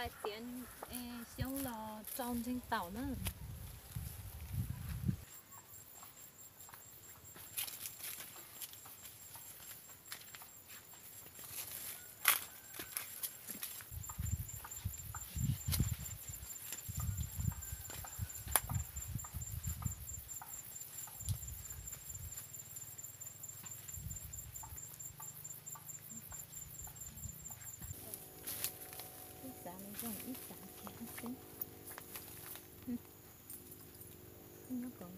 Txiav xyoob los rau ntseeg taum na. Ib txav no zoo ib txav kiag xwb. Nyob kom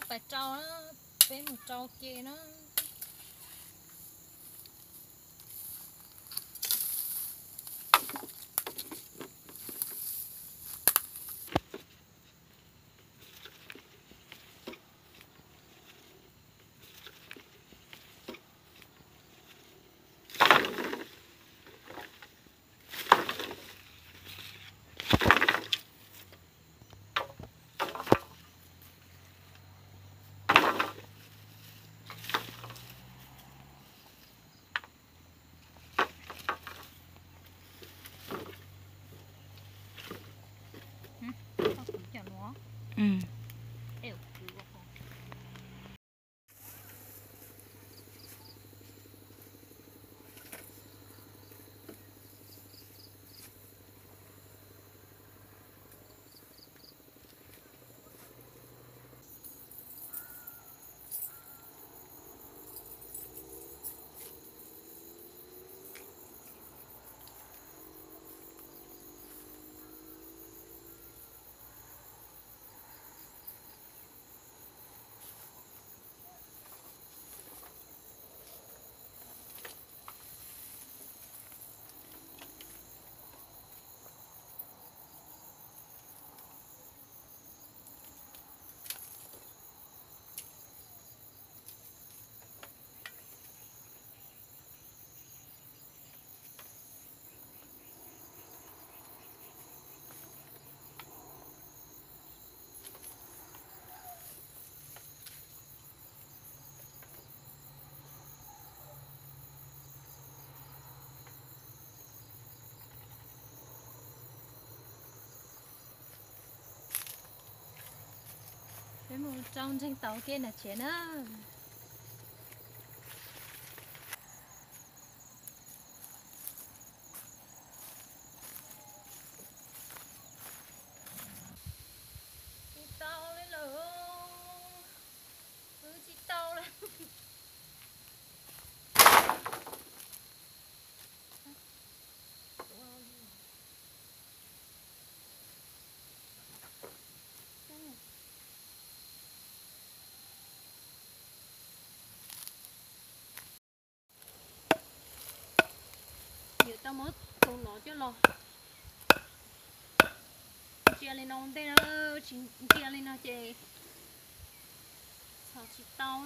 Pais rau na, peb mus rau ke na. Peb mus rau ntseeg tau ke na tsev na. Tsis tau li lawm, kwv tsis tau lawm. Yuav tau muab tus no coj los ntsia li no ua ntej na, tsis ntsia li no ces txhom tsis tau.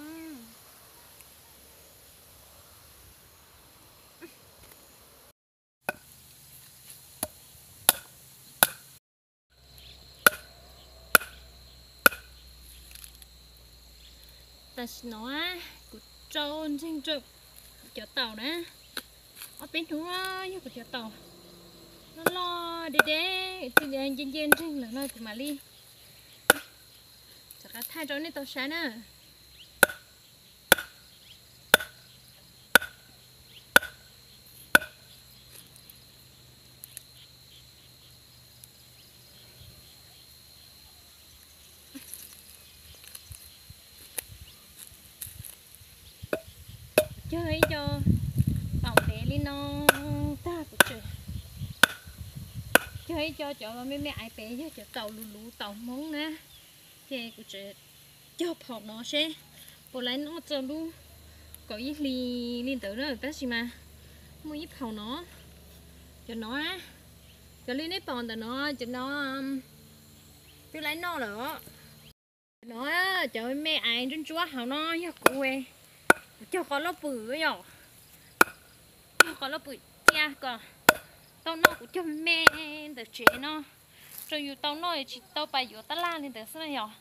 Tam sim no kuv rau ntseeg rau cov taum na, ob peb hnub yog kuv cov taum loj loj deb deb, nce nce ntseeg lawm no kuv mam li rov qab thaij rau nej tau saib na. Cog ib co taum ntev li no tag kuv tseem cog ib co cov me me aiv pem yog cov taum luv luv taum Hmoob na, ces kuv tseem cog phaum no seb puas laib noj txog lub kaum ib hlis li ntawd na, tab sis mas muaj ib phaum no, cov no, cov li nej pom ntawm no, cov no twb laib noj lawm os. Cov no, cov me aiv ntsuab ntsuab hauv no yog kuv, kuv cog qos loj pwm yom, cog qos loj pwm cia kom tau noj kuv cog me ntawm tsev no, rau yus tau noj tsis tau pais yuav tab laj li ntawd xwb na yom.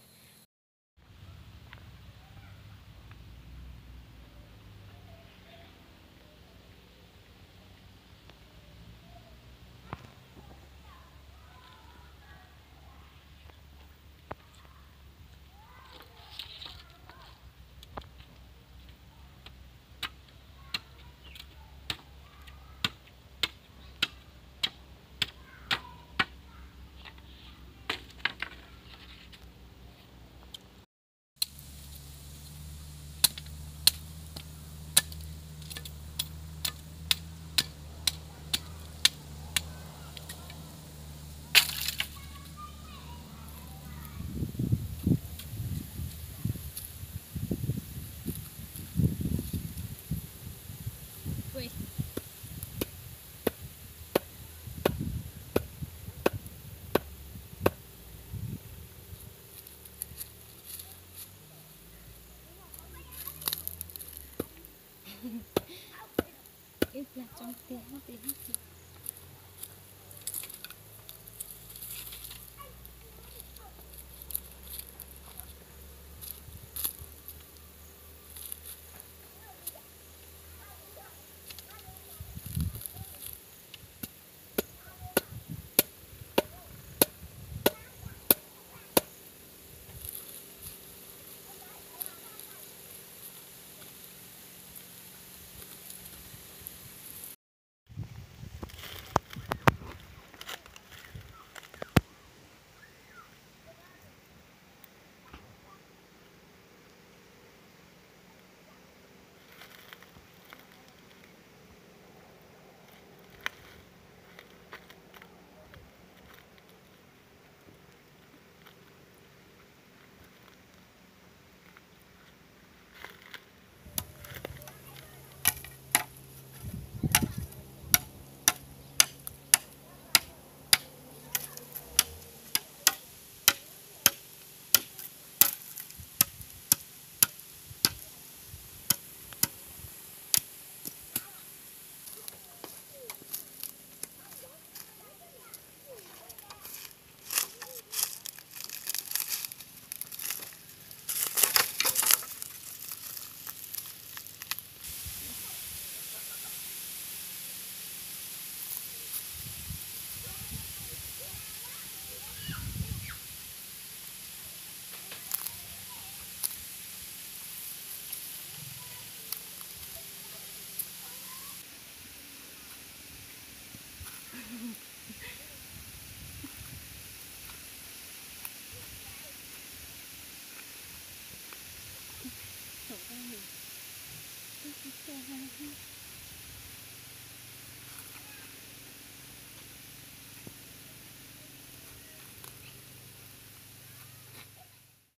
Ib plag tsoo tiag tiag. Thaum ntawd nws twb tsis tuaj no.